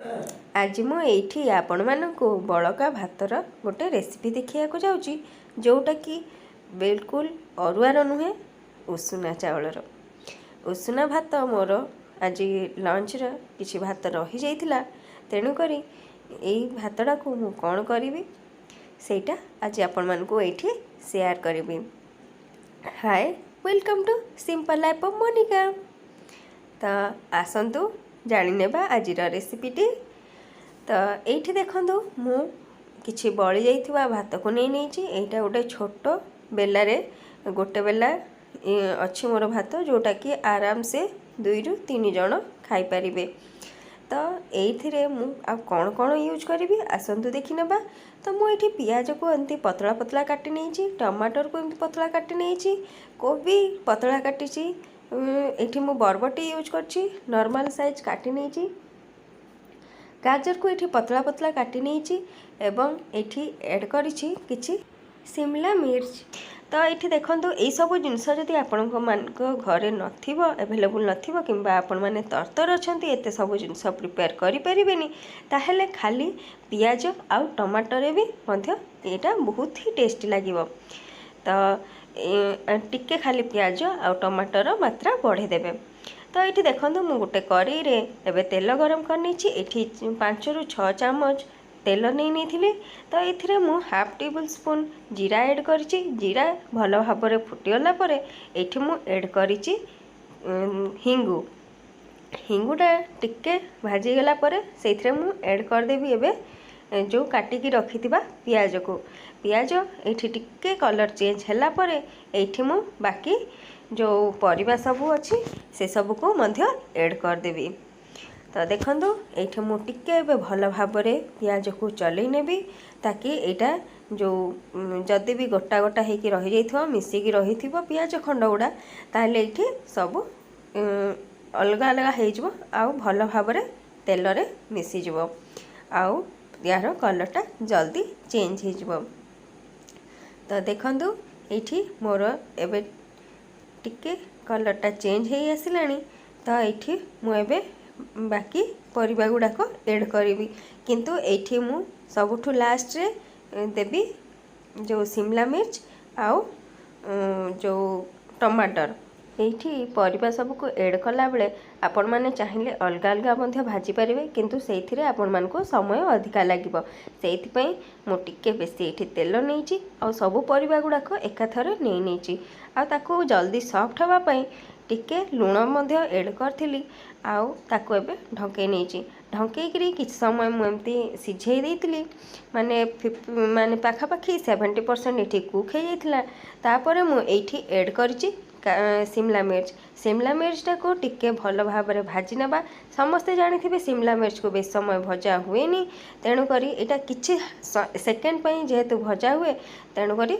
ଆଜି ମୁଁ ଏଇଠି ଆପଣମାନଙ୍କୁ ବଳକା ଭାତର ଗୋଟେ ରେସିପି ଦେଖିବାକୁ ଯାଉଛି, ଯେଉଁଟାକି ବିଲକୁଲ ଅରୁଆର ନୁହେଁ, ଉଷୁନା ଚାଉଳର। ଉଷୁନା ଭାତ ମୋର ଆଜି ଲଞ୍ଚର କିଛି ଭାତ ରହିଯାଇଥିଲା, ତେଣୁକରି ଏଇ ଭାତଟାକୁ ମୁଁ କ'ଣ କରିବି ସେଇଟା ଆଜି ଆପଣମାନଙ୍କୁ ଏଇଠି ସେୟାର କରିବି। Hi, welcome to Simple Life of Monika। ତ ଆସନ୍ତୁ ଜାଣିନେବା ଆଜିର ରେସିପିଟି। ତ ଏଇଠି ଦେଖନ୍ତୁ, ମୁଁ କିଛି ବଳି ଯାଇଥିବା ଭାତକୁ ନେଇ ନେଇଛି। ଏଇଟା ଗୋଟେ ଛୋଟ ବେଲାରେ ଗୋଟେ ବେଲା ଅଛି ମୋର ଭାତ, ଯେଉଁଟାକି ଆରାମସେ ଦୁଇରୁ ତିନି ଜଣ ଖାଇପାରିବେ। ତ ଏଇଥିରେ ମୁଁ ଆଉ କ'ଣ କ'ଣ ୟୁଜ୍ କରିବି, ଆସନ୍ତୁ ଦେଖିନେବା। ତ ମୁଁ ଏଇଠି ପିଆଜକୁ ଏମିତି ପତଳା ପତଳା କାଟି ନେଇଛି, ଟମାଟରକୁ ଏମିତି ପତଳା କାଟି ନେଇଛି, କୋବି ପତଳା କାଟିଛି। ଏଇଠି ମୁଁ ବରବଟି ୟୁଜ୍ କରିଛି, ନର୍ମାଲ୍ ସାଇଜ୍ କାଟି ନେଇଛି। ଗାଜରକୁ ଏଇଠି ପତଳା ପତଳା କାଟି ନେଇଛି ଏବଂ ଏଇଠି ଏଡ଼୍ କରିଛି କିଛି ସିମଲା ମିର୍ଚ। ତ ଏଇଠି ଦେଖନ୍ତୁ, ଏଇସବୁ ଜିନିଷ ଯଦି ଆପଣଙ୍କ ମାନଙ୍କ ଘରେ ନଥିବ, ଆଭେଲେବୁଲ୍ ନଥିବ, କିମ୍ବା ଆପଣମାନେ ତରତର ଅଛନ୍ତି, ଏତେ ସବୁ ଜିନିଷ ପ୍ରିପେୟାର କରିପାରିବେନି, ତାହେଲେ ଖାଲି ପିଆଜ ଆଉ ଟମାଟୋରେ ବି ମଧ୍ୟ ଏଇଟା ବହୁତ ହି ଟେଷ୍ଟି ଲାଗିବ। ତ ଟିକେ ଖାଲି ପିଆଜ ଆଉ ଟମାଟୋର ମାତ୍ରା ବଢ଼େଇ ଦେବେ। ତ ଏଇଠି ଦେଖନ୍ତୁ, ମୁଁ ଗୋଟେ କରେଇରେ ଏବେ ତେଲ ଗରମ କରିନେଇଛି। ଏଠି 5ରୁ 6 ଚାମଚ ତେଲ ନେଇ ନେଇଥିଲି। ତ ଏଥିରେ ମୁଁ ହାଫ୍ ଟେବୁଲ୍ ସ୍ପୁନ୍ ଜିରା ଏଡ଼୍ କରିଛି। ଜିରା ଭଲ ଭାବରେ ଫୁଟିଗଲା ପରେ ଏଇଠି ମୁଁ ଏଡ଼୍ କରିଛି ହିଙ୍ଗୁ। ହିଙ୍ଗୁଟା ଟିକେ ଭାଜିଗଲା ପରେ ସେଇଥିରେ ମୁଁ ଏଡ଼୍ କରିଦେବି ଏବେ ଯେଉଁ କାଟିକି ରଖିଥିବା ପିଆଜକୁ। ପିଆଜ ଏଇଠି ଟିକେ କଲର୍ ଚେଞ୍ଜ ହେଲା ପରେ ଏଇଠି ମୁଁ ବାକି ଯେଉଁ ପରିବା ସବୁ ଅଛି, ସେସବୁକୁ ମଧ୍ୟ ଏଡ଼୍ କରିଦେବି। ତ ଦେଖନ୍ତୁ, ଏଇଠି ମୁଁ ଟିକେ ଏବେ ଭଲ ଭାବରେ ପିଆଜକୁ ଚଲେଇ ନେବି, ତାକି ଏଇଟା ଯେଉଁ ଯଦି ବି ଗୋଟା ଗୋଟା ହେଇକି ରହିଯାଇଥିବ, ମିଶିକି ରହିଥିବ ପିଆଜ ଖଣ୍ଡ ଗୁଡ଼ା, ତାହେଲେ ଏଇଠି ସବୁ ଅଲଗା ଅଲଗା ହେଇଯିବ ଆଉ ଭଲ ଭାବରେ ତେଲରେ ମିଶିଯିବ ଆଉ ୟାର କଲର୍ଟା ଜଲ୍ଦି ଚେଞ୍ଜ ହେଇଯିବ। ତ ଦେଖନ୍ତୁ, ଏଇଠି ମୋର ଏବେ ଟିକେ କଲର୍ଟା ଚେଞ୍ଜ ହେଇ ଆସିଲାଣି। ତ ଏଇଠି ମୁଁ ଏବେ ବାକି ପରିବା ଗୁଡ଼ାକ ଏଡ଼୍ କରିବି, କିନ୍ତୁ ଏଇଠି ମୁଁ ସବୁଠୁ ଲାଷ୍ଟରେ ଦେବି ଯେଉଁ ସିମଲା ମିର୍ଚ ଆଉ ଯେଉଁ ଟମାଟର। ଏଇଠି ପରିବା ସବୁକୁ ଏଡ଼୍ କଲାବେଳେ ଆପଣମାନେ ଚାହିଁଲେ ଅଲଗା ଅଲଗା ମଧ୍ୟ ଭାଜିପାରିବେ, କିନ୍ତୁ ସେଇଥିରେ ଆପଣମାନଙ୍କୁ ସମୟ ଅଧିକା ଲାଗିବ। ସେଇଥିପାଇଁ ମୁଁ ଟିକେ ବେଶୀ ଏଇଠି ତେଲ ନେଇଛି ଆଉ ସବୁ ପରିବା ଗୁଡ଼ାକ ଏକାଥରେ ନେଇ ନେଇଛି। ଆଉ ତାକୁ ଜଲ୍ଦି ସଫ୍ଟ ହେବା ପାଇଁ ଟିକେ ଲୁଣ ମଧ୍ୟ ଏଡ଼୍ କରିଥିଲି ଆଉ ତାକୁ ଏବେ ଢଙ୍କେଇ ନେଇଛି। ଢଙ୍କେଇକିରି କିଛି ସମୟ ମୁଁ ଏମିତି ସିଝେଇ ଦେଇଥିଲି, ମାନେ ପାଖାପାଖି 70% ଏଠି କୁକ୍ ହେଇଯାଇଥିଲା। ତାପରେ ମୁଁ ଏଇଠି ଏଡ଼୍ କରିଛି ସିମଲା ମିର୍ଚ। ସିମଲା ମିର୍ଚଟାକୁ ଟିକେ ଭଲ ଭାବରେ ଭାଜି ନେବା। ସମସ୍ତେ ଜାଣିଥିବେ, ସିମଲା ମିର୍ଚକୁ ବେଶୀ ସମୟ ଭଜା ହୁଏନି, ତେଣୁକରି ଏଇଟା କିଛି ସେକେଣ୍ଡ ପାଇଁ ଯେହେତୁ ଭଜା ହୁଏ, ତେଣୁକରି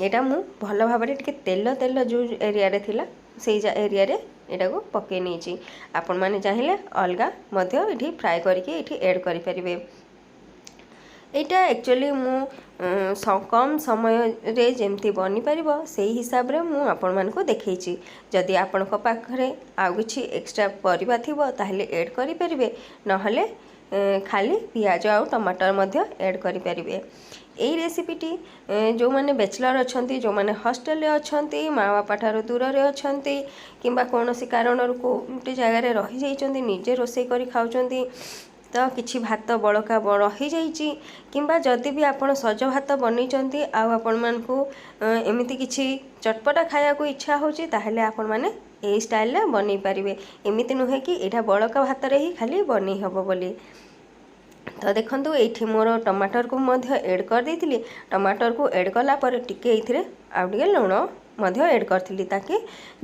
ଏଇଟା ମୁଁ ଭଲ ଭାବରେ ଟିକେ ତେଲ ତେଲ ଯେଉଁ ଏରିଆରେ ଥିଲା, ସେଇ ଏରିଆରେ ଏଇଟାକୁ ପକାଇ ନେଇଛି। ଆପଣମାନେ ଚାହିଁଲେ ଅଲଗା ମଧ୍ୟ ଏଠି ଫ୍ରାଏ କରିକି ଏଇଠି ଏଡ଼୍ କରିପାରିବେ। ଏଇଟା ଆକ୍ଚୁଆଲି ମୁଁ କମ୍ ସମୟରେ ଯେମିତି ବନିପାରିବ, ସେଇ ହିସାବରେ ମୁଁ ଆପଣମାନଙ୍କୁ ଦେଖେଇଛି। ଯଦି ଆପଣଙ୍କ ପାଖରେ ଆଉ କିଛି ଏକ୍ସଟ୍ରା ପରିବା ଥିବ, ତାହେଲେ ଏଡ଼୍ କରିପାରିବେ, ନହେଲେ ଖାଲି ପିଆଜ ଆଉ ଟମାଟର ମଧ୍ୟ ଏଡ଼୍ କରିପାରିବେ। ଏଇ ରେସିପିଟି ଯେଉଁମାନେ ବ୍ୟାଚଲର୍ ଅଛନ୍ତି, ଯେଉଁମାନେ ହଷ୍ଟେଲରେ ଅଛନ୍ତି, ମା ବାପା ଠାରୁ ଦୂରରେ ଅଛନ୍ତି, କିମ୍ବା କୌଣସି କାରଣରୁ କେଉଁଠି ଜାଗାରେ ରହିଯାଇଛନ୍ତି, ନିଜେ ରୋଷେଇ କରି ଖାଉଛନ୍ତି, ତ କିଛି ଭାତ ବଳକା ରହିଯାଇଛି, କିମ୍ବା ଯଦି ବି ଆପଣ ସଜ ଭାତ ବନେଇଛନ୍ତି ଆଉ ଆପଣମାନଙ୍କୁ ଏମିତି କିଛି ଚଟପଟା ଖାଇବାକୁ ଇଚ୍ଛା ହେଉଛି, ତାହେଲେ ଆପଣମାନେ ଏଇ ଷ୍ଟାଇଲରେ ବନେଇ ପାରିବେ। ଏମିତି ନୁହେଁ କି ଏଇଟା ବଳକା ଭାତରେ ହିଁ ଖାଲି ବନେଇ ହେବ ବୋଲି। ତ ଦେଖନ୍ତୁ, ଏଇଠି ମୋର ଟମାଟରକୁ ମଧ୍ୟ ଏଡ଼୍ କରିଦେଇଥିଲି। ଟମାଟରକୁ ଏଡ଼୍ କଲା ପରେ ଟିକେ ଏଇଥିରେ ଆଉ ଟିକେ ଲୁଣ ମଧ୍ୟ ଏଡ଼୍ କରିଥିଲି, ତାକି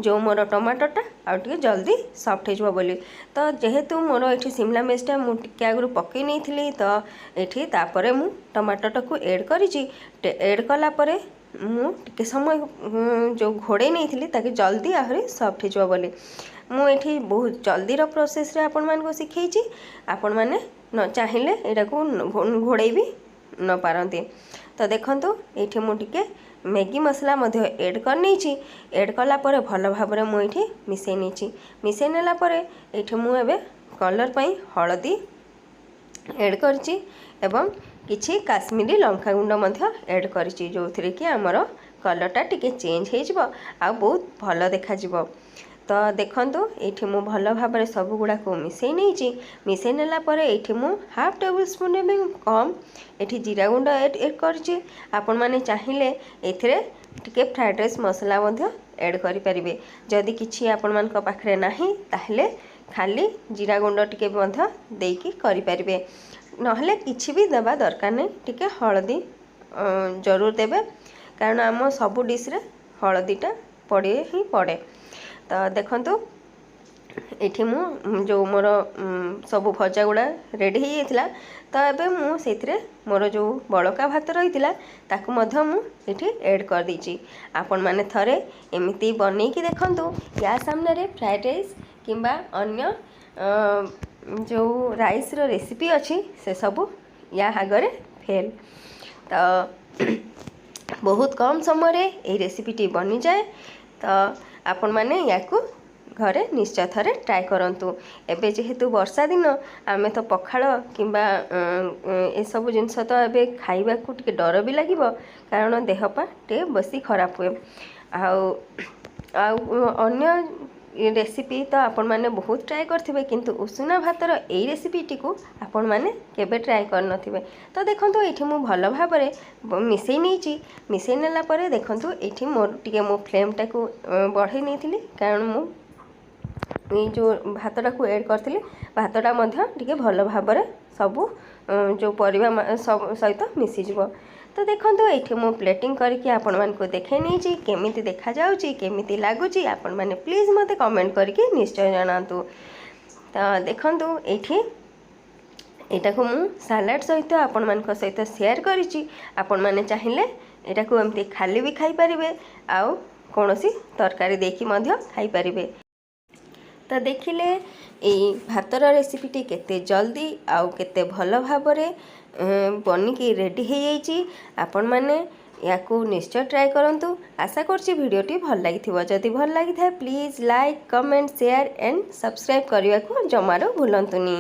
ଯେଉଁ ମୋର ଟମାଟରଟା ଆଉ ଟିକେ ଜଲ୍ଦି ସଫ୍ଟ ହେଇଯିବ ବୋଲି। ତ ଯେହେତୁ ମୋର ଏଇଠି ସିମଲା ମିର୍ଚଟା ମୁଁ ଟିକେ ଆଗରୁ ପକାଇ ନେଇଥିଲି, ତ ଏଇଠି ତାପରେ ମୁଁ ଟମାଟରଟାକୁ ଏଡ଼୍ କରିଛି। ଏଡ଼୍ କଲା ପରେ ମୁଁ ଟିକେ ସମୟ ଯେଉଁ ଘୋଡ଼େଇ ନେଇଥିଲି, ତାକି ଜଲ୍ଦି ଆହୁରି ସଫ୍ଟ ହେଇଯିବ ବୋଲି। ମୁଁ ଏଇଠି ବହୁତ ଜଲ୍ଦିର ପ୍ରୋସେସ୍ରେ ଆପଣମାନଙ୍କୁ ଶିଖେଇଛି। ଆପଣମାନେ ନ ଚାହିଁଲେ ଏଇଟାକୁ ଘୋଡ଼େଇ ବି ନ ପାରନ୍ତି। ତ ଦେଖନ୍ତୁ, ଏଇଠି ମୁଁ ଟିକେ ମ୍ୟାଗି ମସଲା ମଧ୍ୟ ଏଡ଼୍ କରିନେଇଛି। ଏଡ଼୍ କଲା ପରେ ଭଲ ଭାବରେ ମୁଁ ଏଇଠି ମିଶାଇ ନେଇଛି। ମିଶାଇ ନେଲା ପରେ ଏଇଠି ମୁଁ ଏବେ କଲର୍ ପାଇଁ ହଳଦୀ ଏଡ଼୍ କରିଛି ଏବଂ କିଛି କାଶ୍ମୀରୀ ଲଙ୍କା ଗୁଣ୍ଡ ମଧ୍ୟ ଏଡ଼୍ କରିଛି, ଯେଉଁଥିରେ କି ଆମର କଲର୍ଟା ଟିକେ ଚେଞ୍ଜ ହେଇଯିବ ଆଉ ବହୁତ ଭଲ ଦେଖାଯିବ। ତ ଦେଖନ୍ତୁ, ଏଇଠି ମୁଁ ଭଲ ଭାବରେ ସବୁଗୁଡ଼ାକୁ ମିଶାଇ ନେଇଛି। ମିଶାଇ ନେଲା ପରେ ଏଇଠି ମୁଁ ହାଫ୍ ଟେବୁଲ୍ ସ୍ପୁନ୍ ଏବଂ କମ୍ ଏଠି ଜିରା ଗୁଣ୍ଡ ଏଡ଼୍ କରିଛି। ଆପଣମାନେ ଚାହିଁଲେ ଏଥିରେ ଟିକେ ଫ୍ରାଏଡ଼୍ ରାଇସ୍ ମସଲା ମଧ୍ୟ ଏଡ଼୍ କରିପାରିବେ। ଯଦି କିଛି ଆପଣମାନଙ୍କ ପାଖରେ ନାହିଁ, ତାହେଲେ ଖାଲି ଜିରା ଗୁଣ୍ଡ ଟିକେ ମଧ୍ୟ ଦେଇକି କରିପାରିବେ, ନହେଲେ କିଛି ବି ଦେବା ଦରକାର ନାହିଁ। ଟିକେ ହଳଦୀ ଜରୁର ଦେବେ, କାରଣ ଆମ ସବୁ ଡିଶ୍ରେ ହଳଦୀଟା ପଡ଼େ ହିଁ ପଡ଼େ। ତ ଦେଖନ୍ତୁ, ଏଇଠି ମୁଁ ଯେଉଁ ମୋର ସବୁ ଭଜା ଗୁଡ଼ା ରେଡ଼ି ହେଇଯାଇଥିଲା। ତ ଏବେ ମୁଁ ସେଇଥିରେ ମୋର ଯେଉଁ ବଳକା ଭାତ ରହିଥିଲା, ତାକୁ ମଧ୍ୟ ମୁଁ ଏଠି ଏଡ଼୍ କରିଦେଇଛି। ଆପଣମାନେ ଥରେ ଏମିତି ବନେଇକି ଦେଖନ୍ତୁ। ୟା ସାମ୍ନାରେ ଫ୍ରାଏଡ଼୍ ରାଇସ୍ କିମ୍ବା ଅନ୍ୟ ଯେଉଁ ରାଇସ୍ର ରେସିପି ଅଛି, ସେସବୁ ୟା ଆଗରେ ଫେଲ୍। ତ ବହୁତ କମ୍ ସମୟରେ ଏଇ ରେସିପିଟି ବନିଯାଏ। ତ ଆପଣମାନେ ୟାକୁ ଘରେ ନିଶ୍ଚୟ ଥରେ ଟ୍ରାଏ କରନ୍ତୁ। ଏବେ ଯେହେତୁ ବର୍ଷା ଦିନ, ଆମେ ତ ପଖାଳ କିମ୍ବା ଏସବୁ ଜିନିଷ ତ ଏବେ ଖାଇବାକୁ ଟିକେ ଡର ବି ଲାଗିବ, କାରଣ ଦେହ ପା ଟିକେ ବେଶୀ ଖରାପ ହୁଏ। ଆଉ ଅନ୍ୟ ରେସିପି ତ ଆପଣମାନେ ବହୁତ ଟ୍ରାଏ କରିଥିବେ, କିନ୍ତୁ ଉଷୁନା ଭାତର ଏଇ ରେସିପିଟିକୁ ଆପଣମାନେ କେବେ ଟ୍ରାଏ କରିନଥିବେ। ତ ଦେଖନ୍ତୁ, ଏଇଠି ମୁଁ ଭଲ ଭାବରେ ମିଶାଇ ନେଇଛି। ମିଶାଇ ନେଲା ପରେ ଦେଖନ୍ତୁ, ଏଇଠି ମୋର ଟିକେ ମୁଁ ଫ୍ଲେମ୍ଟାକୁ ବଢ଼େଇ ନେଇଥିଲି, କାରଣ ମୁଁ ଏଇ ଯେଉଁ ଭାତଟାକୁ ଏଡ଼୍ କରିଥିଲି, ଭାତଟା ମଧ୍ୟ ଟିକେ ଭଲ ଭାବରେ ସବୁ ଯେଉଁ ପରିବା ସହିତ ମିଶିଯିବ। ତ ଦେଖନ୍ତୁ, ଏଇଠି ମୁଁ ପ୍ଲେଟିଂ କରିକି ଆପଣମାନଙ୍କୁ ଦେଖାଇ ନେଇଛି। କେମିତି ଦେଖାଯାଉଛି, କେମିତି ଲାଗୁଛି, ଆପଣମାନେ ପ୍ଲିଜ୍ ମୋତେ କମେଣ୍ଟ କରିକି ନିଶ୍ଚୟ ଜଣାନ୍ତୁ। ତ ଦେଖନ୍ତୁ, ଏଇଠି ଏଇଟାକୁ ମୁଁ ସାଲାଡ଼ ସହିତ ଆପଣମାନଙ୍କ ସହିତ ସେୟାର କରିଛି। ଆପଣମାନେ ଚାହିଁଲେ ଏଇଟାକୁ ଏମିତି ଖାଲି ବି ଖାଇପାରିବେ ଆଉ କୌଣସି ତରକାରୀ ଦେଇକି ମଧ୍ୟ ଖାଇପାରିବେ। ତ ଦେଖିଲେ, ଏଇ ଭାତର ରେସିପିଟି କେତେ ଜଲ୍ଦି ଆଉ କେତେ ଭଲ ଭାବରେ ବନିକି ରେଡ଼ି ହେଇଯାଇଛି। ଆପଣମାନେ ୟାକୁ ନିଶ୍ଚୟ ଟ୍ରାଏ କରନ୍ତୁ। ଆଶା କରୁଛି ଭିଡ଼ିଓଟି ଭଲ ଲାଗିଥିବ। ଯଦି ଭଲ ଲାଗିଥାଏ, please like, comment, share and subscribe କରିବାକୁ ଜମାରୁ ଭୁଲନ୍ତୁନି।